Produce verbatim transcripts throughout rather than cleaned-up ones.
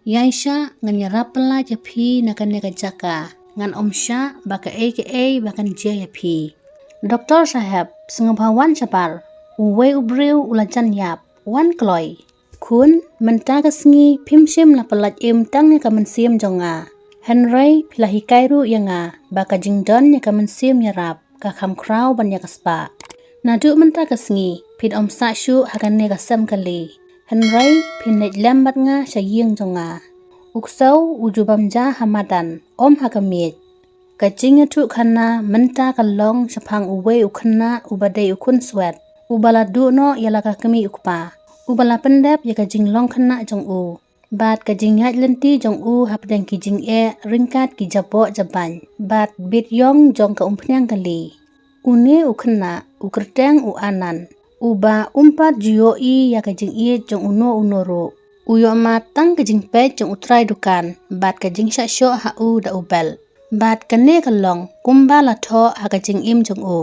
Ïaishah ngan ïarap pyllait ïa phi na kane ka jaka. Ngan ym shah ba kaei kaei ba kan jia ïa phi. Doktor saheb, sngewbha wan shabar. Uwei u briew u la jan ïap. Wan kloi. Khun, mynta ka sngi phim shym la pyllait im tang ïa ka mynsiem jong nga. Hynrei phi la hikai ruh ïa nga ba ka jingdon ïa ka mynsiem ïarap ka kham khraw ban ïa ka spah. Naduh mynta ka sngi phin ym sah shuh ha kane ka sem kali. Hynrei phin leit lem bad nga sha ïing jong nga. U ksew u ju bam ja ha madan, ym ha ka miej. Ka jingïathuh khana mynta ka long shaphang uwei u khynnah uba dei u khunswet, uba la duh noh ïa la ka kmie u kpa, uba la pyndep ïa ka jinglong khynnah jong u. Bad ka jingïaid lynti jong u hapdeng ki jingeh ryngkat ki jaboh jabain bad bit ïong jong ka umphniang kali. Une u khynnah u kyrteng u Anand, uba um pat ju ïohi ïa ka jingïeit jong uno uno ruh. U ïohmad tang ka jingpeit jong u trai dukan bad ka jingshah shoh ha u da u belt. Bad kane ka long kumba la thoh ha ka jingim jong u.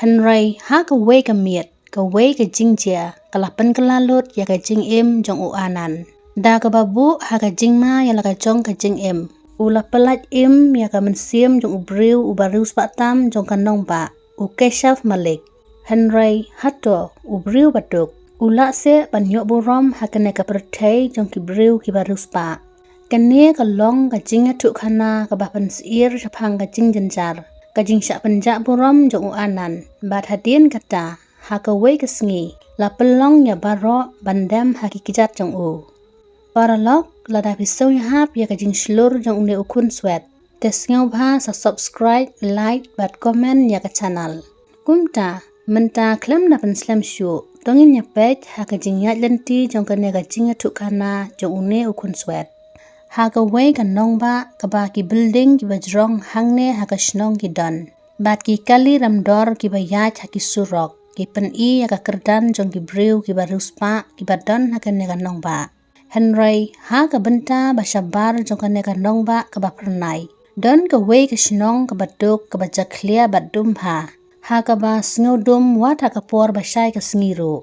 Hynrei ha kawei ka miet, kawei ka jingjia ka la pynkylla lut ïa ka jingim jong u Anand. Da kaba buh ha ka jingma ïa la ka jong ka jingim, u la pyllait im ïa ka mynsiem jong u briew uba riewspah tam jong ka nongbah, u Keshav Malik. Hynrei hato u briew ba duk u lah seh ban ïoh burom ha kane ka pyrthei jong ki briew kiba riewspah? Kane ka long ka jingïathuh khana kaba pynsyier shaphang ka jingjynjar, ka jingshah pynjah burom jong u Anand. Bad hadien kata, ha kawei ka sngi la pynlong ïa baroh ban dem ha ki kjat jong u. Paralok, lada phi sngewhap ïa ka jingshlur jong une u khunswet, te sngewbha sa subscribe, like bad comment ïa ka channel. Kumta, mynta khlem da pynslem shuh, to ngin ïa peit ha ka jingïaid lynti jong kane ka jingïathuh khana jong une u khunswet. Ha kawei ka nongbah kaba ki building kiba jrong hangne ha ka shnong ki don, bad ki kali ramdor kiba ïaid ha ki surok ki pyni ïa ka kyrdan jong ki briew kiba riewspah kiba don ha kane ka nongbah. Hynrei ha ka bynta ba shabar jong kane ka nongbah kaba phyrnai, don kawei ka shnong kaba duk kaba jakhlia bad dum bha, ha kaba sngewdum wat ha ka por ba shai ka sngi ruh.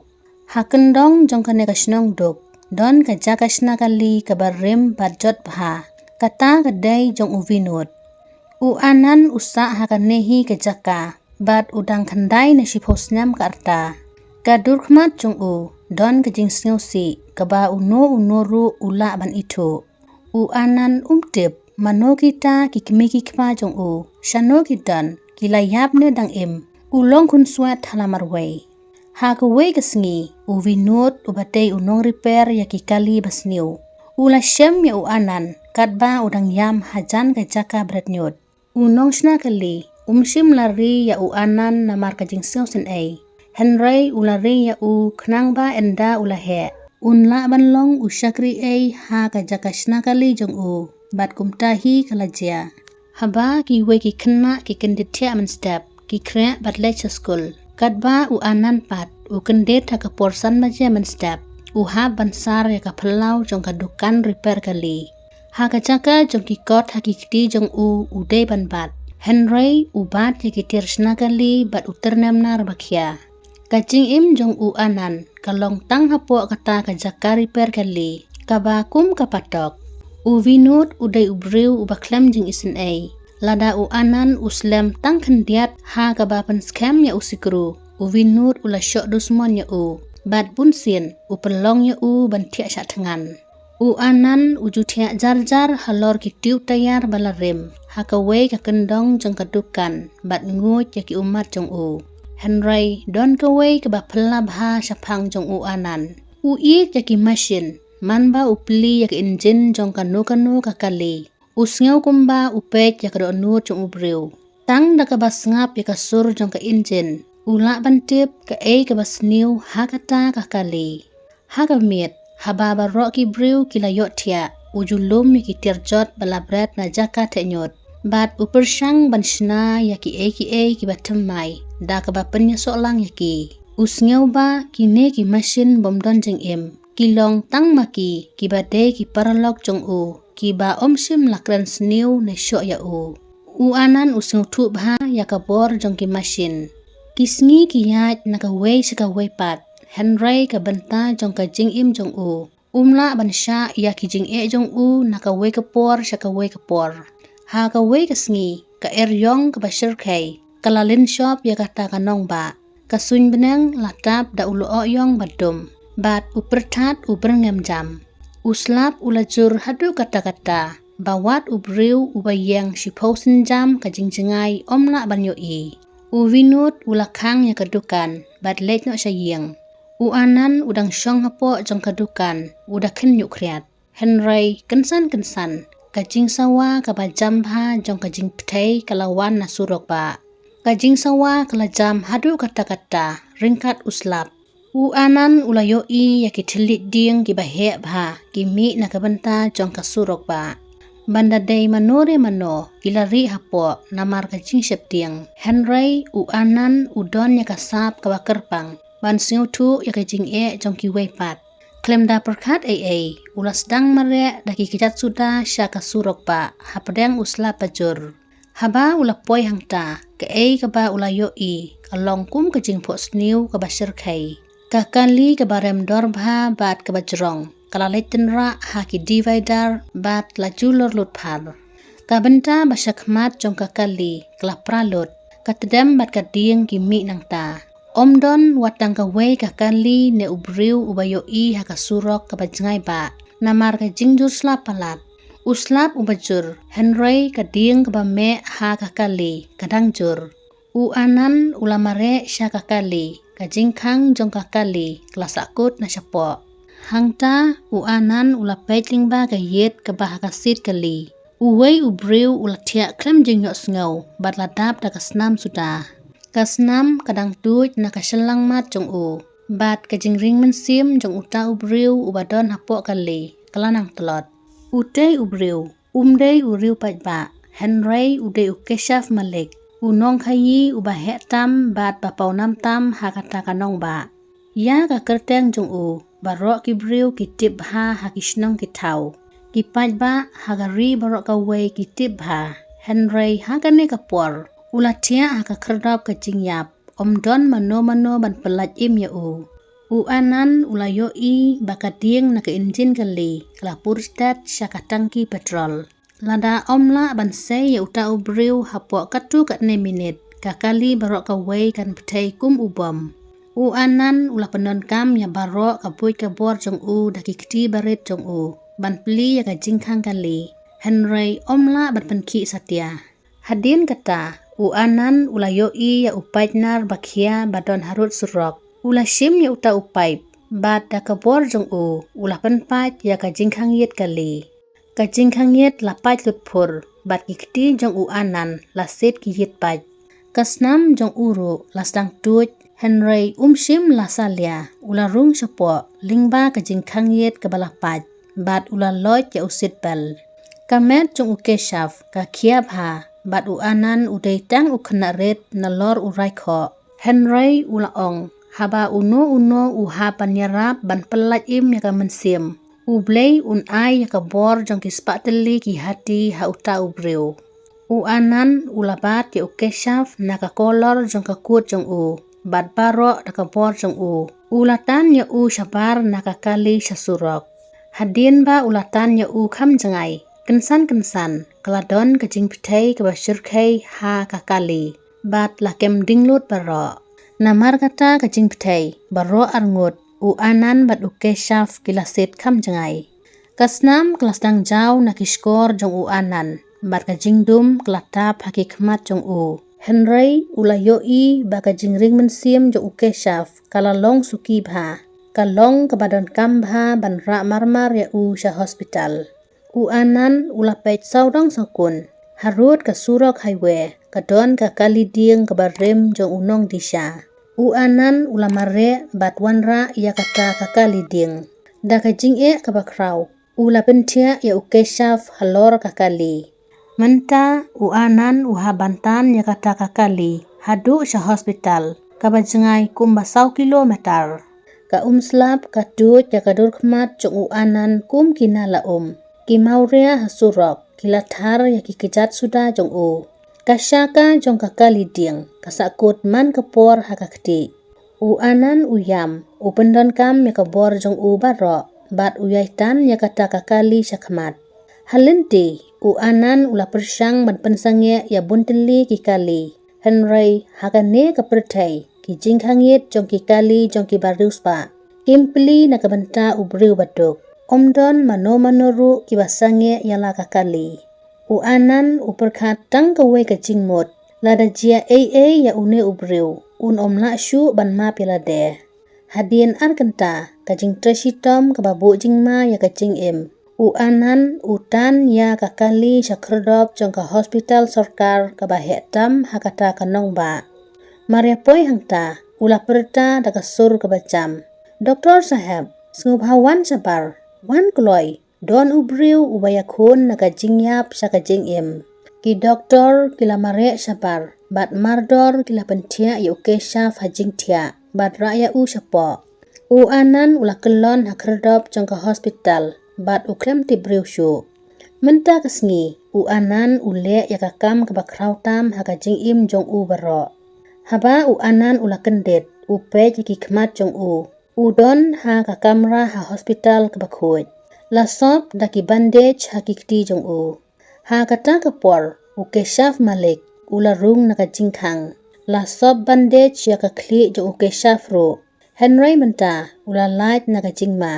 Ha kyndong jong kane ka shnong duk, don ka jaka shna kali kaba rim bad jot bha. Kata ka dei jong u Vinod. U Anand u sah ha kane hi ka jaka bad u dang khyndai ne shiphew snem ka rta. Ka dur khmat jong u don ka jingsngewsih kaba uno uno ruh u lah ban ithuh. U Anand um tip mano kita ki kmie ki kpa jong u, shano ki don, ki la ïap ne dang im. U long khunswet ha la marwei. Ha kawei ka sngi, u Vinod uba dei u nong repair ïa ki kali ba sniew, u la shem ïa u Anand katba u dang ïam hajan ka jaka bret ñiut. U nongshna kali um shym la ri ïa u Anand namar ka jingsngewsynei. Hynrei u la ri ïa u khnang ba ynda u la heh, un lah ban long u shakri ei ha ka jaka shna kali jong u. Bad kumta hi ka la jia. Haba kiwei ki khynnah ki kyndit thiah mynstep, ki khreh bad leit sha skul, katba u Anand pat u kyndit ha ka por san baje mynstep, u hap ban sar ïa ka phyllaw jong ka dukan repair kali. Ha ka jaka jong ki kot ha ki kti jong u, u dei ban bat. Hynrei u bat ïa ki tiar shna kali bad u tyrnem nar ba khia. Ka jingim jong u Anand ka long tang hapoh kata ka jaka repair kali kaba kum ka patok. U Vinod u dei u briew uba khlem jingisynei. Lada u Anand u slem tang khyndiat ha kaba pynskhem ïa u sikru, u Vinod u la shoh dusmon ïa u. Bad bunsien u pynlong ïa u ban thiah shah thngan. U Anand u ju thiah jar jar halor ki tube tyre ba la rim ha kawei ka kyndong jong ka dukan bad nguid ïa ki ummat jong u. Hynrei don kawei kaba phylla bha shaphang jong u Anand. U ïeit ïa ki machine, man ba u plie ïa ka engine jong kano kano ka kali. U sngew kumba u peit ïa ka dohnud jong u briew. Tang da kaba sngap ïa ka sur jong ka engine, u lah ban tip kaei kaba sniew ha kata ka kali. Ha ka miet, haba baroh ki briew ki la ïohthiah, u ju lum ïa ki tiar jot ba la bret na jaka theh ñiut. Bad u pyrshang ban shna ïa kiei kiei kiba thymmai da kaba pynïasoh lang ïa ki. U sngew ba kine ki machine bym don jingim ki long tang ma ki kiba dei ki paralok jong u, kiba ym shym la kren sniew ne shoh ïa u. U Anand u sngewthuh bha ïa ka bor jong ki machine. Ki sngi ki ïaid na kawei sha kawei pat, hynrei ka bynta jong ka jingim jong u Um lah ban shah ïa ki jingeh jong u na kawei ka por sha kawei ka por. Ha kawei ka sngi, ka eriong kaba shyrkhei ka la lynshop ïa kata ka nongbah. Ka suiñ bneng la tap da u lyoh ïong ba dum, bad u pyrthat u byrngem jam. U slap u la jur haduh katta katta, ba wat u briew uba ïeng shiphew sienjam ka jingjngai um lah ban ïohi. U Vinod u la khang ïa ka dukan bad leit noh sha ïing. U Anand u dang shong hapoh jong ka dukan, u da khynñiuh khriat. Hynrei kynsan kynsan, ka jingsawa kaba jam bha jong ka jingpyrthei ka la wan na surok bah. Ka jingsawa ka la jam haduh katta katta, ryngkat u slap. U Anand u la ïohi ïa ki thylliej dieng kiba heh bha ki mih na ka bynta jong ka surok bah. Ban da dei mano re mano ki la rieh hapoh namar ka jingsheptieng. Hynrei u Anand u don ïa ka sap kaba kyrpang ban sngewthuh ïa ka jingeh jong kiwei pat. Khlem da pyrkhat ei ei, u la sdang mareh da ki kjat suda sha ka surok bah hapdeng u slap ba jur. Haba u la poi hangta, kaei kaba u la ïohi ka long kum ka jingphohsniew kaba shyrkhei. Ka kali kaba rem dor bha bad kaba jrong ka la leit tynrah ha ki divider bad la julor lut phar. Ka bynta ba shakhmat jong ka kali ka la pra lut. Ka tdem bad ka dieng ki mih nangta. Um don wat tang kawei ka kali ne u briew uba ïohi ha ka surok kaba jngai bah, namar ka jingjur slap palat. U slap uba jur, hynrei ka dieng kaba meh ha ka kali ka dang jur. U Anand u la mareh sha ka kali, ka jingkhang jong ka kali ka la sahkut na shapoh. Hangta u Anand u la peit lyngba ka ïit kaba ha ka seat kali. Uwei u briew u la thiah khlem jingïohsngew bad la dap da ka snam suda. Ka snam ka dang tuid na ka shyllangmat jong u, bad ka jingring mynsiem jong uta u briew uba don hapoh kali ka la nang tlot. Utei u briew um dei u riew paidbah, hynrei u dei u Keshav Malik, u nongkhaïi uba heh tam bad ba pawnam tam ha kata ka nongbah. Ïa ka kyrteng jong u baroh ki briew ki tip bha ha ki shnong ki thaw. Ki paidbah ha ka ri baroh kawei ki tip bha. Hynrei ha kane ka por u la thiah ha ka khyrdop ka jingïap. Um don mano mano ban pyllait im ïa u. U Anand u la ïohi ba ka dieng na ka injin kali ka la pur stet sha ka tangki petrol. Lada um lah ban sei ïa uta u briew hapoh katto katne minit, ka kali baroh kawei kan pyrthei kum u bom. U Anand u la pyndonkam ïa baroh ka buit ka bor jong u da ki kti barit jong u ban plie ïa ka jingkhang kali. Hynrei um lah ban pynkhih satia. Hadien kata, u Anand u la ïohi ïa u paip nar ba khia ba don harud surok. U la shim ïa uta u paip, bad da ka bor jong u, u la pynpait ïa ka jingkhang ïit kali. Ka jingkhang ïit la pait lut phur, bad ki kti jong u Anand la siet ki ïit pait. Ka snam jong u ruh la sdang tuid, hynrei um shym la salia, u la rung shapoh lyngba ka jingkhang ïit kaba la pait, bad u la loit ïa u seat belt. Ka met jong u Keshav ka khia bha, bad u Anand u dei tang u khynnah rit nalor u raikhoh. Hynrei u la ong, haba uno uno u hap ban ïarap ban pyllait im ïa ka mynsiem, U Blei un ai ïa ka bor jong ki spah tylli ki hati ha uta u briew. U Anand u la bat ïa u Keshav na ka kolor jong ka kut jong u, bad baroh da ka bor jong u. U la tan ïa u shabar na ka kali sha surok. Hadien ba u la tan ïa u kham jngai, kynsan kynsan ka la don ka jingpyrthei kaba shyrkhei ha ka kali, bad la kem ding lut baroh. Namar kata ka jingpyrthei, baroh arngut, u Anand bad u Keshav ki la siet kham jngai. Ka snam ka la sdang jaw na ki shkor jong u Anand, bad ka jingdum ka la tap ha ki khmat jong u. Hynrei u la ïohi ba ka jingring mynsiem jong u Keshav ka la long suki bha. Ka long kaba donkam bha ban rah marmar ïa u sha hospital. U Anand u la peit sawdong sawkun. Harud ka surok highway ka don ka kali dieng kaba rim jong u nong Disha. U Anand u la mareh bad wanrah ïa kata ka kali dieng. Da ka jingeh kaba khraw, u la pynthiah ïa u Keshav halor ka kali. Mynta u Anand u hap ban tan ïa kata ka kali haduh sha hospital, kaba jngai kumba saw kilometer. Ka umslap ka tuid ïa ka dur khmat jong u Anand kum ki nala um. Ki mawria ha surok ki la thar ïa ki kjat suda jong u. Ka shaka jong ka kali dieng ka sahkut man ka por ha ka kti. U Anand u ïam, u pyndonkam ïa ka bor jong u baroh, bad u ïai tan ïa kata ka kali sha khmat. Ha lynti, u Anand u la pyrshang ban pynsangeh ïa bun tylli ki kali. Hynrei, ha kane ka pyrthei, ki jingkhang ïit jong ki kali jong ki bariewspah kim plie na ka bynta u briew baduk. Ym don mano mano ruh kiba sangeh ïa la ka kali. U Anand u pyrkhat tang kawei ka jingmut, lada jia ei ei ïa une u briew, un ym lah shuh ban map ïa lade. Hadien ar kynta, ka jingtrei shitom kaba buh jingma ïa ka jingim, u Anand u tan ïa ka kali sha khyrdop jong ka hospital sorkar kaba heh tam ha kata ka nongbah. Mar ïa poi hangta, u la pyrta da ka sur kaba jam, "Doktor saheb, sngewbha wan shabar, wan kloi, don u briew uba ïakhun na ka jingïap sha ka jingim." Ki doktor ki la mareh shabar, bad mardor ki la pynthiah ïa u Keshav ha jingthiah, bad rah ïa u shapoh. U Anand u la kyllon ha khyrdop jong ka hospital, bad u khlem tip briew shuh. Mynta ka sngi, u Anand u leh ïa ka kam kaba khraw tam ha ka jingim jong u baroh. Haba u Anand u la kyndit, u peit ïa ki khmat jong u. U don ha ka kamra ha hospital kaba khuid. La sop da ki bandage ha ki kti jong u. Ha kata ka por, u Keshav Malik, u la rung na ka jingkhang. La sop bandage ïa ka khlieh jong u Keshav ruh. Hynrei mynta, u la lait na ka jingma.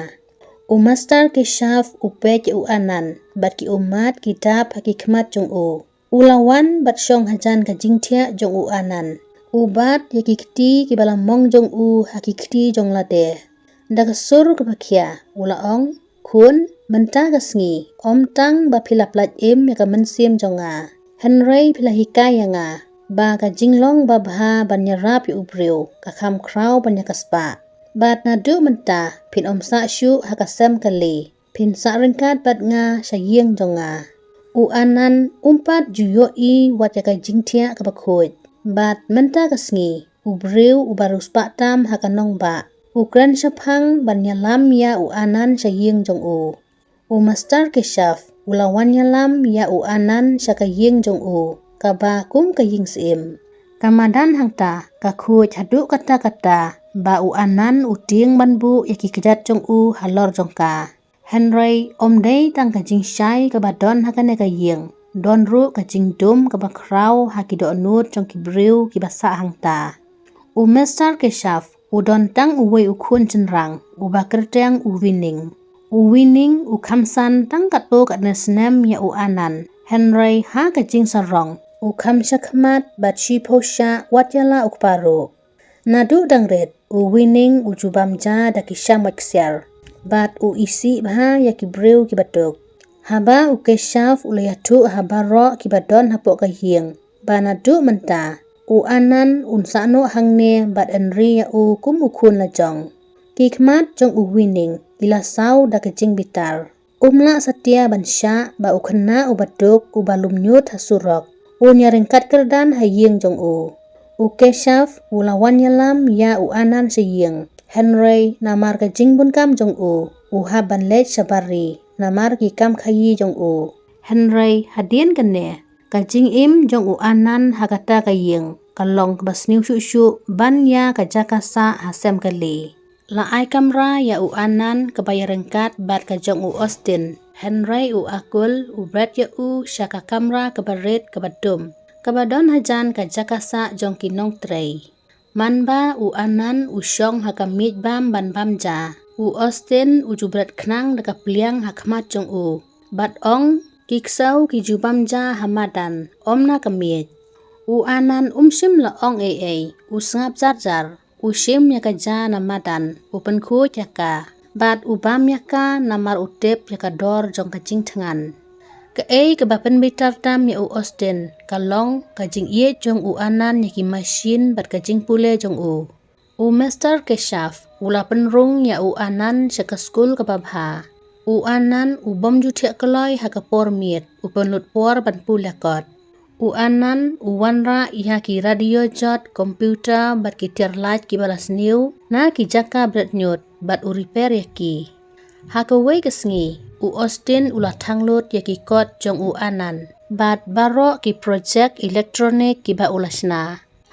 U Master Keshav u peit ïa u Anand, bad ki ummat ki dap ha ki khmat jong u. U la wan bad shong hajan ka jingthiah jong u Anand. U bat ïa ki kti kiba la mong jong u ha ki kti jong lade. Da ka sur kaba khia, u la ong, "Khun, mynta ka sngi, ym tang ba phi la pynlait im ïa ka mynsiem jong nga. Hynrei phi la hikai ïa nga, ba ka jinglong babha ban ïarap ïa u briew, ka kham khraw ban ïa ka spah. Bad naduh mynta, phin ym sah shuh ha ka sem kali. Phin sah ryngkat bad nga sha ïing jong nga." U Anand um pat ju ïohi wat ïa ka jingthiah kaba khuid. Bad mynta ka sngi, u briew uba riewspah tam ha ka nongbah, u kren shaphang ban ïalam ïa u Anand sha ïing jong u. U Master Keshav, u la wan ïalam ïa u Anand sha ka ïing jong u, kaba kum ka ïing syiem. Ka madan hangta, ka khuid haduh katta katta, ba u Anand u tieng ban buh ïa ki kjat jong u halor jong ka. Hynrei, ym dei tang ka jingshai kaba don ha kane ka ïing, don ruh ka jingdum kaba khraw ha ki dohnud jong ki briew kiba sah hangta. U Master Keshav, u don tang uwei u khun shynrang, uba kyrteng u Winning. U Winning, u kham san tang katto katne snem ïa u Anand. Hynrei ha ka jingsarong, u kham shakhmat bad shiphew shah wat ïa la u kpa ruh. Naduh dang rit, u Winning u ju bam ja da ki shamoit ksiar. Bad u isih bha ïa ki briew kiba duk. Haba u Keshav u la ïathuh ha baroh kiba don hapoh ka ïing. Ba naduh mynta, u Anand un sah noh hangne bad yn ri ïa u kum u khun la jong. Ki khmat jong u Winning, ki la saw da ka jingbitar. Um lah satia ban shah ba u khynnah uba duk uba lum ñiut ha surok un ïaryngkat kyrdan ha ïing jong u. U Keshav, u la wan ïalam ïa u Anand sha ïing. Hynrei, namar ka jingbun kam jong u, u hap ban leit shabar ri, namar ki kam khaïi jong u. Hynrei, hadien kane, ka jingim jong u Anand ha kata ka ïing, ka long kaba sniew shuh shuh, ban ïa ka jaka sah ha sem kali. La ai kamra ïa u Anand kaba ïaryngkat bad ka jong u Austin. Hynrei u Akul, u bret ïa u sha ka kamra kaba rit kaba dum, kaba don hajan ka jaka sah jong ki nongtrei. Man ba u Anand u shong ha ka miej bam ban bam ja, u Austin u ju bret khnang da ka pliang ha khmat jong u. Bad ong, ki ksew ki ju bam ja ha madan, ym na ka miej. U Anand um shym la ong ei ei, u sngap jar jar. U shim ïa ka ja na madan, u pynkhuid ïa ka. Bad u bam ïa ka namar u tip ïa ka dor jong ka jingthngan. Kaei kaba pynbitar tam ïa u Austin, ka long ka jingïeit jong u Anand ïa ki machine bad ka jingpule jong u. U Mister Keshav, u la pynrung ïa u Anand sha ka skul kaba bha. U Anand, u bym ju thiah kloi ha ka por miet, u pynlut por ban pule kot. U Anand, u wanrah ïa ki radio jot, computer, bad ki tiar light kiba la sniew, na ki jaka bret ñiut, bad u repair ïa ki. Ha kawei ka sngi, u Austin u la thang lut ïa ki kot jong u Anand, bad baroh ki project electronic kiba u la shna.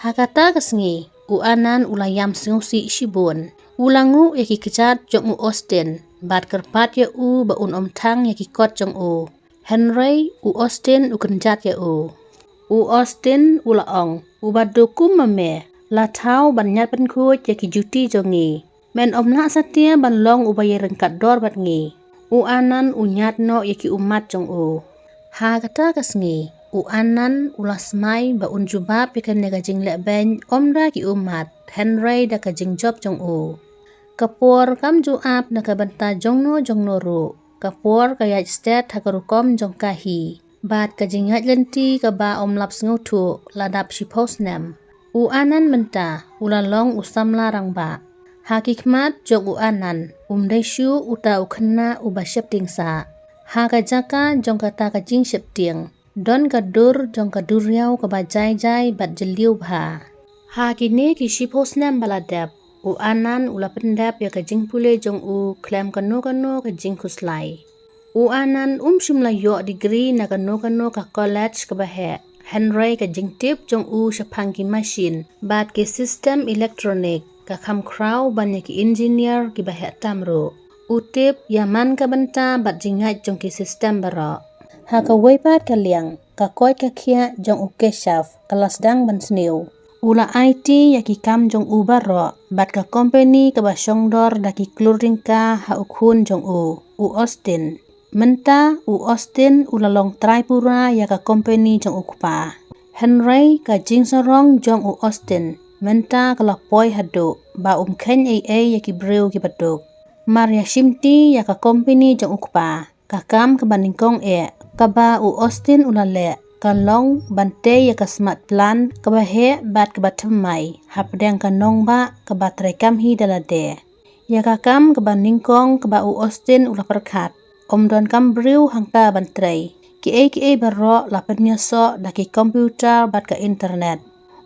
Ha kata ka sngi, u Anand u la ïam sngewsih shibun. U la nguh ïa ki kjat jong u Austin, bad kyrpad ïa u ba un ym thang ïa ki kot jong u. Hynrei u Austin u kynjat ïa u. U Austin u la ong, u ba duk kum ma me, la thaw ban ñiad pynkhuid ïa ki juti jong ngi. Men ym lah satia ban long u ba ïaryngkat dor bad ngi. U Anand u ñiad noh ïa ki ummat jong u. Ha kata ka sngi, u Anand u la smai ba un jubab ïa kane ka jingleh beiñ ym da ki ummat, hynrei da ka jingjop jong u. Ka por kam ju ap na ka bynta jongno jongno ruh. Ka por ka ïaid stet ha ka rukom jong ka hi. Bad ka jingïaid lynti kaba ym lap sngewthuh la dap shiphew snem. U Anand mynta u la long u samla rangbah. Ha ki khmat jong u Anand, um dei shuh uta u khynnah uba sheptieng sah. Ha ka jaka jong kata ka jingsheptieng, don ka dur jong ka duriaw kaba jai jai bad jylliew bha. Ha kine ki shiphew snem ba la dep, u Anand u la pyndep ïa ka jingpule jong u khlem kano kano ka jingkhuslai. U Anand um shym la ïoh degree na kano kano ka college kaba heh, hynrei ka jingtip jong u shaphang ki machine bad ki system electronic ka kham khraw ban ïa ki engineer kiba heh tam ruh. U tip ïa man ka bynta bad jingngeit jong ki system baroh. Ha kawei pat ka liang, ka koit ka khiah jong u Keshav ka la sdang ban sniew. U la aiti ïa ki kam jong u baroh bad ka company kaba shongdor da ki klur tyngka ha u khun jong u, u Austin. Mynta u Austin u la long trai pura ïa ka company jong u kpa. Hynrei ka jingsarong jong u Austin mynta ka la poi haduh ba um kheiñ ei ei ïa ki briew kiba duk. Mar ïa shimti ïa ka company jong u kpa, ka kam kaba nyngkong eh kaba u Austin u la leh ka long ban tei ïa ka smart plant kaba heh bad kaba thymmai hapdeng ka nongbah kaba treikam hi da lade. Ïa ka kam kaba nyngkong kaba u Austin u la pyrkhat, ym don kam briew hangta ban trei. Kiei kiei baroh la pynïasoh da ki computer bad ka internet.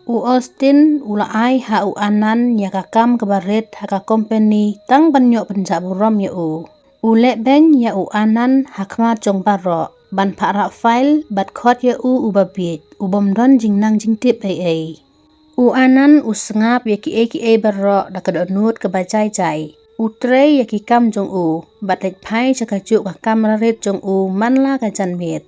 U Austin u la ai ha u Anand ïa ka kam kaba rit ha ka company tang ban ïoh pynjah burom ïa u. U leh beiñ ïa u Anand ha khmat jong baroh ban pharah file bad khot ïa u uba bieit, u bym don jingnang jingtip ei ei. U Anand u sngap ïa kiei kiei baroh da ka dohnud kaba jai jai. U trei ïa ki kam jong u bad leit phai sha kajuh ka kamra rit jong u man la ka janmiet.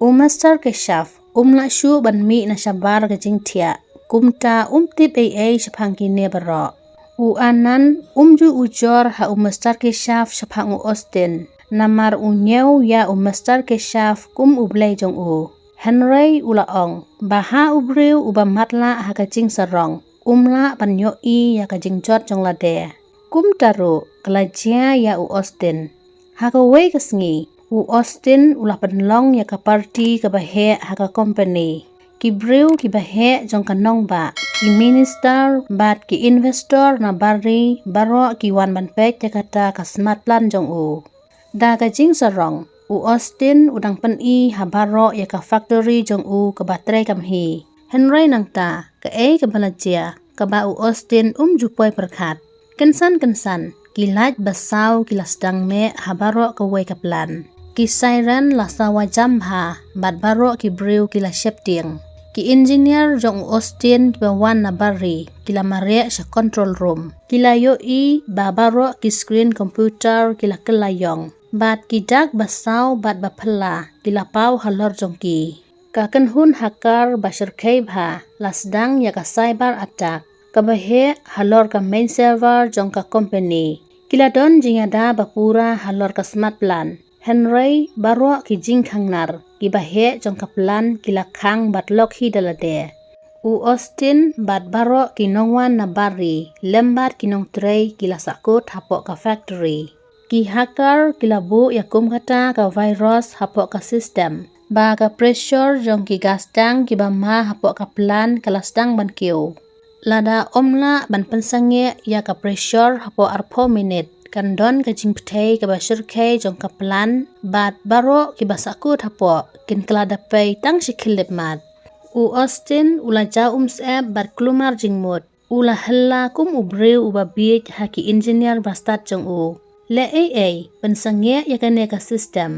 U Mister Keshav um lah shuh ban mih na shabar ka jingthiah, kumta um tip ei ei shaphang kine baroh. U Anand um ju ujor ha u Mister Keshav shaphang u Austin, namar u ñiew ïa u Mister Keshav kum u blei jong u. Hynrei u la ong ba ha u briew uba matlah ha ka jingsarong, um lah ban ïohi ïa ka jingjot jong lade. Kumta ruh ka la jia ïa u Austin. Ha kawei ka sngi, u Austin u la pynlong ïa ka party kaba heh ha ka company. Ki briew kiba heh jong ka nongbah, ki minister bad ki investor na bar ri baroh ki wan ban peit ïa kata ka smart plant jong u. Da ka jingsarong, u Austin u dang pyni ha baroh ïa ka factory jong u kaba treikam hi. Hynrei nangta, kaei kaba la jia kaba u Austin um ju poi pyrkhat. Kynsan kynsan, ki light ba saw ki la sdang meh ha baroh kawei ka plant. Ki siren la sawa jam bha bad baroh ki briew ki la sheptieng. Ki engineer jong u Austin kiba wan na bar ri ki la mareh sha control room. Ki la ïohi ba baroh ki screen computer ki la kylla ïong bad ki dak ba saw bad ba phylla ki la paw halor jong ki. Ka kynhun hacker ba shyrkhei bha la sdang ïa ka cyber attack kaba heh halor ka main server jong ka company. Ki la don jingïada ba pura halor ka smart plant. Hynrei baroh ki jingkhang nar kiba heh jong ka plant ki la khang bad lok hi da lade. U Austin bad baroh ki nongwan na bar ri lem bad ki nongtrei ki la sahkut hapoh ka factory. Ki hacker ki la buh ïa kum kata ka virus hapoh ka system ba ka pressure jong ki gas tank kiba ma hapoh ka plant ka la sdang ban kiew. Lada ym lah ban pynsangeh ïa ka pressure hapoh arphew minit, kan don ka jingpyrthei kaba shyrkhei jong ka plant bad baroh kiba sahkut hapoh kin kylla da pei tang shi khyllipmat. U Austin u la jaw umsyep bad kulmar jingmut. U la hella kum u briew uba bieit ha ki engineer ba stad jong u. Leh ei ei, pynsangeh ïa kane ka system.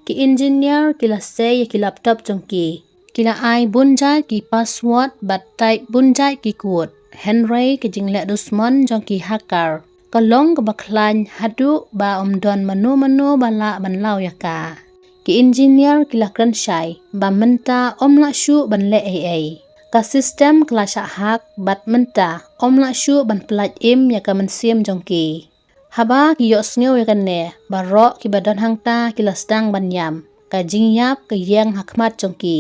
Ki engineer ki la sei ïa ki laptop jong ki. Ki la ai bun jait ki password bad type bun jait ki code. Hynrei ka jingleh dusmon jong ki hacker Ka long kaba khlaiñ haduh ba ym don mano mano ba lah ban law ïa ka. Ki engineer ki la kren shai ba mynta ym lah shuh ban leh ei ei. Ka system ka la shah hack bad mynta ym lah shuh ban pyllait im ïa ka mynsiem jong ki. Haba ki ïohsngew ïa kane, baroh kiba don hangta ki la sdang ban ïam. Ka jingïap ka ïeng ha khmat jong ki.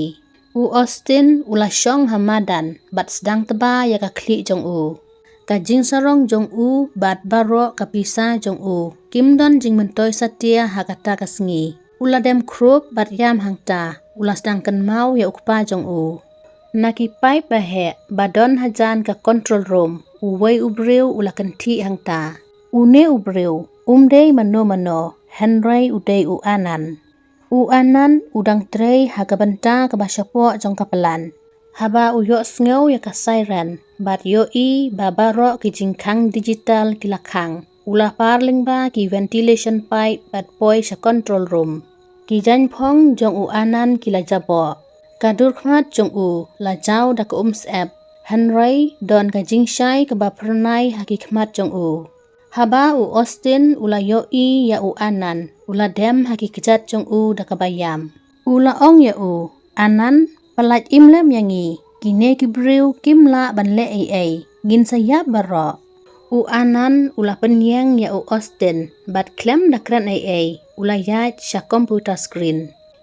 U Austin u la shong ha madan bad sdang tba ïa ka khlieh jong u. Ka jingsarong jong u bad baroh ka pisa jong u kim don jingmyntoi satia ha kata ka sngi. U la dem khrup bad ïam hangta, u la sdang kynmaw ïa u kpa jong u. Na ki paip ba heh ba don hajan ka control room, uwei u briew u la kynthih hangta. Une u briew um dei mano mano, hynrei u dei u Anand. U Anand u dang trei ha ka bynta kaba shapoh jong ka plant. Haba u ïohsngew ïa ka siren bad ïohi ba baroh ki jingkhang digital ki la khang, u la par lyngba ki ventilation pipe bad poi sha control room. Ki jaiñphong jong u Anand ki la jaboh. Ka dur khmat jong u la jaw da ka umsyep, hynrei don ka jingshai kaba phyrnai ha ki khmat jong u. Haba u Austin u la ïohi ïa u Anand, u la dem ha ki kjat jong u da kaba ïam. U la ong ïa u, Anand, pyllait im lem ïa ngi, kine ki briew kim lah ban leh ei ei, ngin sa ïap baroh. U Anand u la pynïeng ïa u Austin bad khlem da kren ei ei, u la ïaid sha computer screen.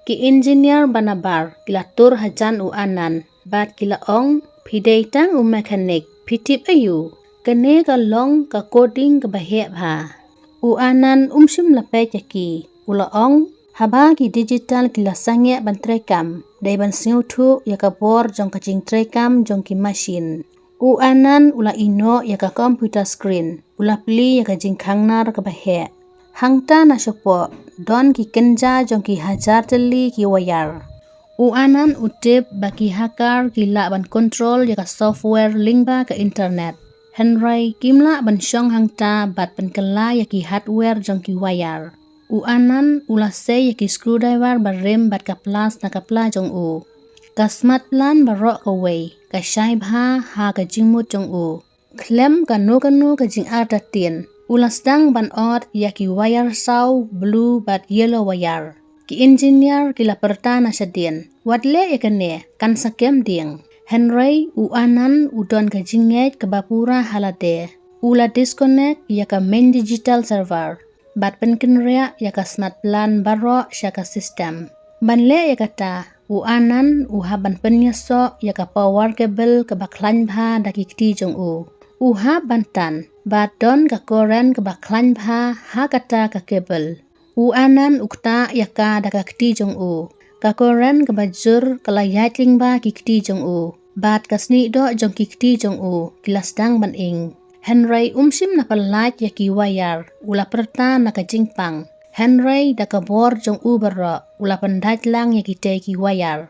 Ki engineer ba nabar ki la tur hajan u Anand bad ki la ong, phi dei tang u mechanic, phi tip aïu? Kane ka long ka coding kaba heh bha. U Anand um shym la peit ïa ki, u la ong, haba ki digital ki la sangeh ban treikam, dei ban sngewthuh ïa ka bor jong ka jingtreikam jong ki machine. U Anand u la ïehnoh ïa ka computer screen, u la plie ïa ka jingkhang nar kaba heh. Hangta na shapoh don ki kynja jong ki hajar tylli ki wire. U Anand u tip ba ki hacker ki lah ban control ïa ka software lyngba ka internet. Hynrei kim lah ban shong hangta bad pynkylla ïa ki hardware jong ki wire. U Anand u la sei ïa ki screwdriver barim bad ka plas na ka pla jong u. Ka smart plant baroh kawei ka shai bha ha ka jingmut jong u. Khlem kano kano ka jingartatien, u la sdang ban ot ïa ki wire saw, blue bad yellow wire. Ki engineer ki la pyrta na shadien, wat leh ïa kane, kan sa kem dieng. Hynrei u Anand u don ka jingngeit kaba pura ha lade. U la disconnect ïa ka main digital server bad pynkynriah ïa ka smart plant baroh sha ka system. Ban leh ïa kata, u Anand u hap ban pynïasoh ïa ka power cable kaba khlaiñ bha da ki kti jong u. U hap ban tan bad don ka current kaba khlaiñ bha ha kata ka cable. U Anand u ktah ïa ka da ka kti jong u. Ka current kaba jur ka la ïaid lyngba ki kti jong u. Bad ka snieh doh jong ki kti jong u ki la sdang ban ing. Hynrei um shym la pyllait ïa ki wire, u la pyrta na ka jingpang. Hynrei da ka bor jong u baroh, u la pyndait lang ïa kitei ki wire.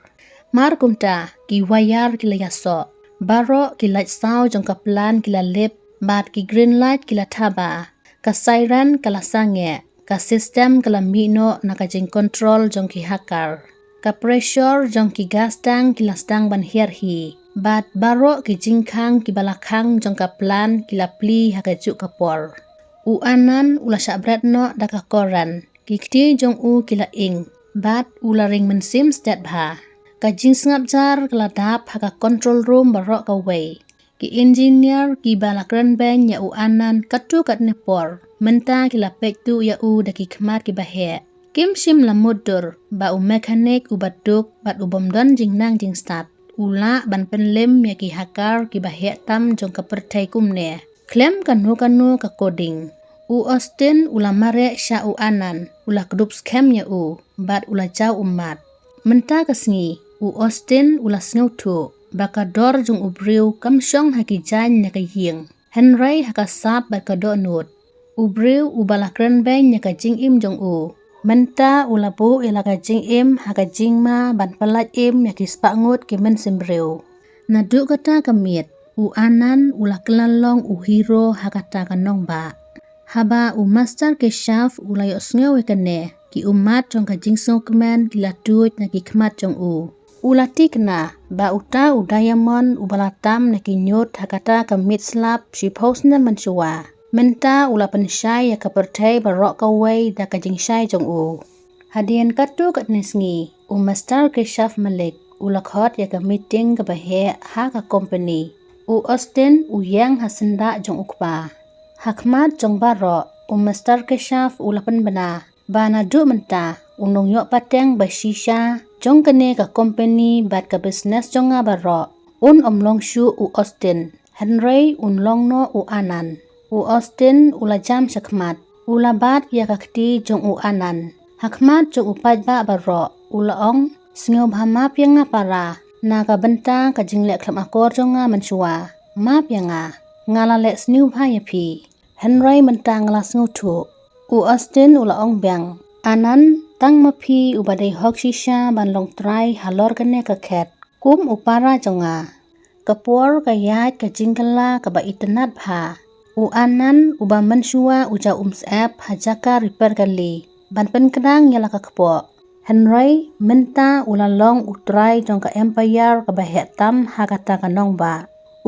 Mar kumta, ki wire ki la ïasoh. Baroh ki light saw jong ka plant ki la lip, bad ki green light ki la thaba. Ka siren ka la sangeh, ka system ka la mih noh na ka jingcontrol jong ki hacker. Ka pressure jong ki gas tank ki la sdang ban hiar hi. Bad baroh ki jingkhang kiba la khang jong ka plant ki la plie ha kajuh ka por. U Anand u la shah bret noh da ka current. Ki kti jong u ki la ing. Bad u la ring mynsiem stet bha. Ka jingsngap jar ka la dap ha ka control room baroh kawei. Ki engineer kiba la kren beiñ ïa u Anand katto katne por, mynta ki la peit tuh ïa u da ki khmat kiba heh. Kim shym la mutdur ba u mechanic uba duk bad u bym don jingnang jingstad u lah ban pynlem ïa ki hacker kiba heh tam jong ka pyrthei kumne. Khlem kano kano ka coding. U Austin u la mareh sha u Anand, u la kdup skhem ïa u bad u la jaw ummat. Mynta ka sngi, u Austin u la sngewthuh ba ka dor jong u briew kam shong ha ki jaiñ ne ka ïing, hynrei ha ka sap bad ka dohnud. U briew uba la kren beiñ ïa ka jingim jong u, mynta u la buh ïa la ka jingim ha ka jingma ban pyllait im ïa ki spah ngut ki mynsiem briew. Naduh kata ka miet, u Anand u la kylla long u hero ha kata ka nongbah. Haba u Master Keshav u la ïohsngew ïa kane, ki ummat jong ka jingsngewkmen ki la tuid na ki khmat jong u. U la thikna ba uta u diamond uba la tam na ki ñiut ha kata ka miet slap shiphew snem mynshuwa, Mynta u la pynshai ïa ka pyrthei baroh kawei da ka jingshai jong u. Hadien katto katne sngi, u Mister Keshav Malik u la khot ïa ka meeting kaba heh ha ka company. U Austin u ïeng ha syndah jong u kpa. Ha khmat jong baroh, u Mister Keshav u la pynbna ba naduh mynta un ym ïoh pateng ba shisha jong kane ka company bad ka business jong nga baroh. Un ym long shuh u Austin, hynrei un long noh u Anand. U Austin u la jam shakhmat, u la bat ïa ka kti jong u Anand. Ha khmat jong u paidbah baroh, u la ong, sngewbha map ïa nga para, na ka bynta ka jingleh khlem akor jong nga mynshuwa. Map ïa nga, nga la leh sngewbha ïa phi. Hynrei mynta nga la sngewthuh. U Austin u la ong biang, Anand, tang ma phi uba dei hok shisha ban long trai halor kane ka khet, kum u para jong nga. Ka por ka ïaid ka jingkylla kaba itynnad bha. U Anand uba mynshuwa u jaw umsyep ha jaka repair kali ban pynkdang ïa la ka kpoh. Hynrei mynta u la long u trai jong ka empire kaba heh tam ha kata ka nongbah.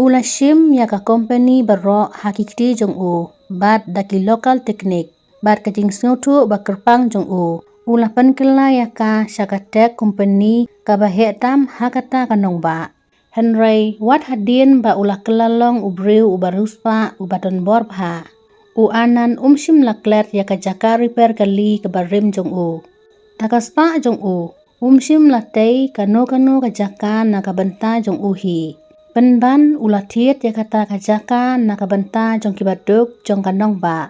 U la shim ïa ka company baroh ha ki kti jong u, bad da ki local technique, bad ka jingsngewthuh ba kyrpang jong u, u la pynkylla ïa ka sha ka tech company kaba heh tam ha kata ka nongbah. Hynrei wat hadien ba u la kylla long u briew uba riewspah uba donbor bha, u Anand um shym la klet ïa ka jaka repair kali kaba rim jong u. Da ka spah jong u, um shym la tei kano kano ka jaka na ka bynta jong u hi. Pynban u la thied ïa kata ka jaka na ka bynta jong kiba duk jong ka nongbah.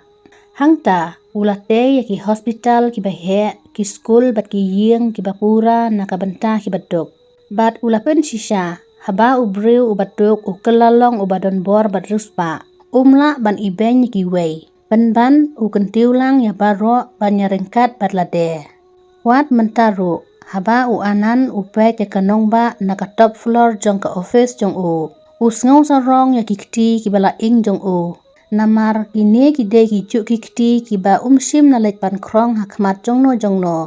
Hangta u la tei ïa ki hospital kiba heh, ki skul bad ki ïing kiba pura na ka bynta kiba duk. Bad u la pynshisha, haba u briew uba duk u kylla long uba donbor bad riewspah, um lah ban ibeiñ ïa kiwei. Pynban u kyntiew lang ïa baroh ban ïaryngkat bad lade. Wat mynta ruh, haba u Anand u peit ïa ka nongbah na ka top floor jong ka office jong u, u sngew sarong ïa ki kti kiba la ing jong u. Namar kine ki dei ki juh ki kti kiba um shym la leit ban khrong ha khmat jongno jongno.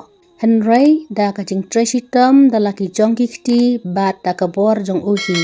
Hynrei da ka jingtrei shitom da la ki jong ki kti bad da ka bor jong u hi.